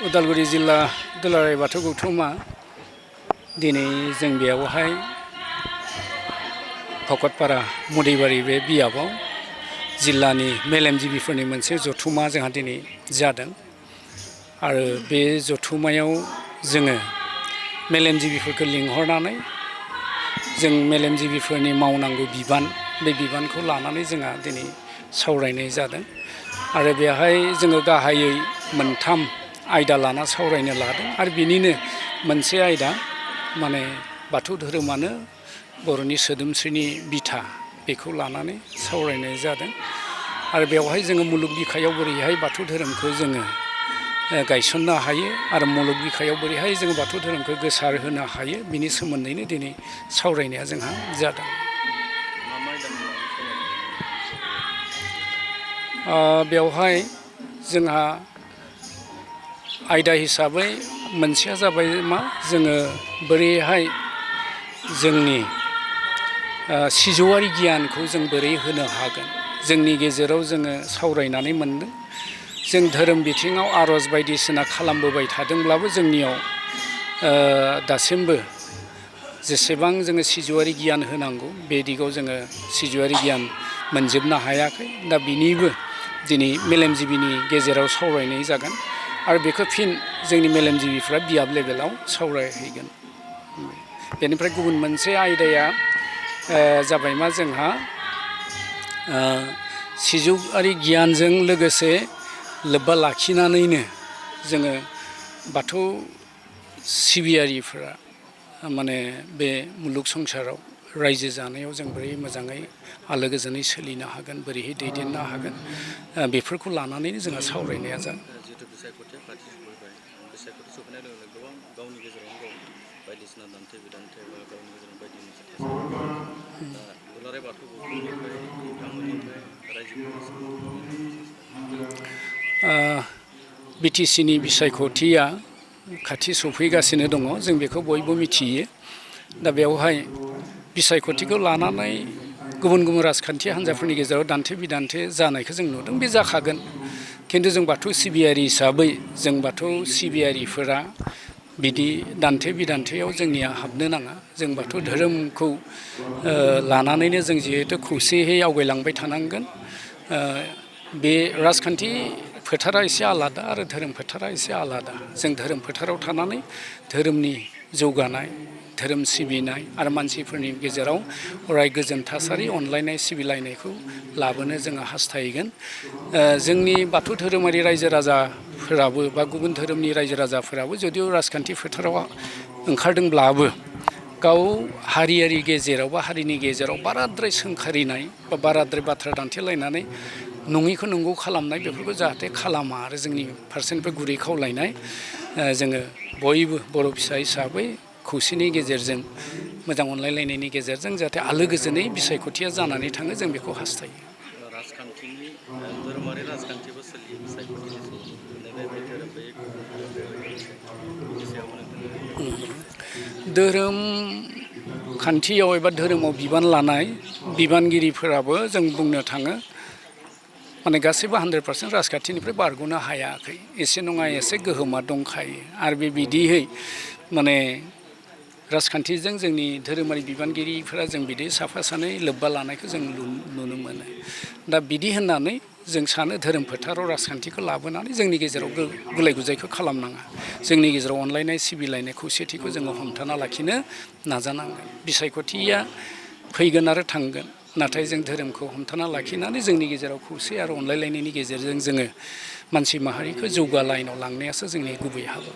उदालगुरि जिल्ला दुलाराय बाथौ गौथुमा दिनै जों बेयावहाय भकतपारा मुदैबारि बे बियाबाव जिल्लानि मेलेमजिबिफोरनि मोनसे जथुमा जोंहा दिनै जादों आरो बे जथुमायाव जोङो मेलेमजिबिफोरखौ लिंहरनानै जों मेलेमजिबिफोरनि मावनांगौ बिबान बे बिबानखौ लानानै जोंहा दिनै सावरायनाय जादों आरो बेहाय जोङो गाहायै मोनथाम आयदा लाना सावरायनो लादों आरो बिनिनो मोनसे आयदा माने बाथौ धोरोमानो बर'नि सोदोमस्रिनि बिथा बेखौ लानानै सावरायनाय जादों आरो बेवहाय जोङो मुलुग बिखायाव बोरैहाय बाथौ धोरोमखौ जोङो गायसननो हायो आरो मुलुग बिखायाव बोरैहाय जोङो बाथौ धोरोमखौ गोसार होनो हायो बिनि सोमोन्दैनो दिनै सावरायनाया जोंहा जादों। बेवहाय जोंहा आयदा हिसाबै मोनसेया जाबाय मा जोङो बोरैहाय जोंनि सिजौआरि गियानखौ जों बोरै होनो हागोन जोंनि गेजेराव जोङो सावरायनानै मोनदों जों धोरोम बिथिङाव आर'ज बायदिसिना खालामबोबाय थादोंब्लाबो जोंनियाव दासिमबो जेसेबां जोङो सिजौआरि गियान होनांगौ बे दिगाव जोङो सिजौआरि गियान मोनजोबनो हायाखै दा बिनिबो दिनै मेलेमजिबिनि गेजेराव सावरायनाय जागोन आरो बेखौ फिन जोंनि मेलेमजिबिफ्रा बियाब लेभेलाव सावरायहैगोन। बेनिफ्राय गुबुन मोनसे आयदाया जाबाय मा जोंहा सिजौआरि गियानजों लोगोसे लोब्बा लाखिनानैनो जोङो बाथौ सिबियारिफोरा माने बे मुलुग संसाराव रायजो जानायाव जों बोरै मोजाङै आलो गोजोनै सोलिनो हागोन बोरैहाय दैदेननो हागोन बेफोरखौ लानानैनो जोंहा सावरायनाया जागोन। जिहेतु बिसायख'थिया खाथि सफैबाय बिसायख'थि सफैनाय लोगो लोगो गोबां गावनि गेजेरावनो गाव बायदिसिना दान्थे बिदान्थे बा गावनि गेजेराव बायदि मोनसे थासारि दा दुलाराय बाथौ गौथुमनिफ्राय नोंथांमोननिफ्राय रायजोफोरनिसिम नोंथांमोननि मा मेसेज लागोन? बिटिसिनि बिसायख'थिया खाथि सफैगासिनो दङ जों बेखौ बयबो मिथियो दा बेवहाय बिसायख'थिखौ लानानै गुबुन गुबुन राजखान्थि हान्जाफोरनि गेजेराव दान्थे बिदान्थे जानायखौ जों नुदों बे जाखागोन खिन्थु जों बाथौ सिबियारि हिसाबै जों बाथौ सिबियारिफोरा बिदि दान्थे बिदान्थेयाव जोंनिया हाबनो नाङा जों बाथौ धोरोमखौ लानानैनो जों जिहेथु खौसेयै आवगायलांबाय थानांगोन बे राजखान्थि फोथारा एसे आलादा आरो धोरोम फोथारा एसे आलादा जों धोरोम फोथाराव थानानै धोरोमनि जौगानाय धोरोम सिबिनाय आरो मानसिफोरनि गेजेराव अराय गोजोन थासारि अनलायनाय सिबिलायनायखौ लाबोनो जोङो हास्थायगोन जोंनि बाथौ धोरोमारि रायजो राजाफोराबो बा गुबुन धोरोमनि रायजो राजाफोराबो जुदिअ राजखान्थि फोथाराव ओंखारदोंब्लाबो गाव हारियारि गेजेराव बा हारिनि गेजेराव बाराद्राय सोंखारिनाय बा बाराद्राय बाथ्रा दान्थेलायनानै नङिखौ नंगौ खालामनाय बेफोरखौ जाहाथे खालामा आरो जोंनि फारसेनिफ्राय गुरै खावलायनाय जोङो बयबो बर' फिसा हिसाबै खौसेनि गेजेरजों मोजां अनलायलायनायनि गेजेरजों जाहाथे आलो गोजोनै बिसायख'थिया जानानै थाङो जों बेखौ हास्थायो। राजखान्थिनि धोरोमारि राजखान्थिबो सोलियो बिसायख'थिनि सिङाव नैबे धोरोम बे गुबुन धोरोम बेबायदि मोनसे बिनि सायावबो नोंथाङा मा मेसेज लागोन? धोरोम खान्थियाव एबा धोरोमाव बिबान लानाय बिबानगिरिफोराबो जों बुंनो थाङो माने गासैबो 100% राजखान्थिनिफ्राय बारग'नो हायाखै एसे नङा एसे गोहोमा दंखायो आरो बिदिहै माने राजखान्थिजों जोंनि धोरोमारि बिबानगिरिफोरा जों बिदि साफा सानै लोब्बा लानायखौ जों नुनो मोनो दा बिदि होननानै जों सानो धोरोम फोथाराव राजखान्थिखौ लाबोनानै जोंनि गेजेराव गुलाय गुजायखौ खालामनाङा जोंनि गेजेराव अनलायनाय सिबिलायनाय खौसेथिखौ जोङो हमथाना लाखिनो नाजानांगोन बिसायख'थिया फैगोन आरो थांगोन नाथाय जों धोरोमखौ हमथाना लाखिनानै जोंनि गेजेराव खौसे आरो अनलायलायनायनि गेजेरजों जोङो मानसि माहारिखौ जौगा लाइनाव लांनायासो जोंनि गुबै हाबा।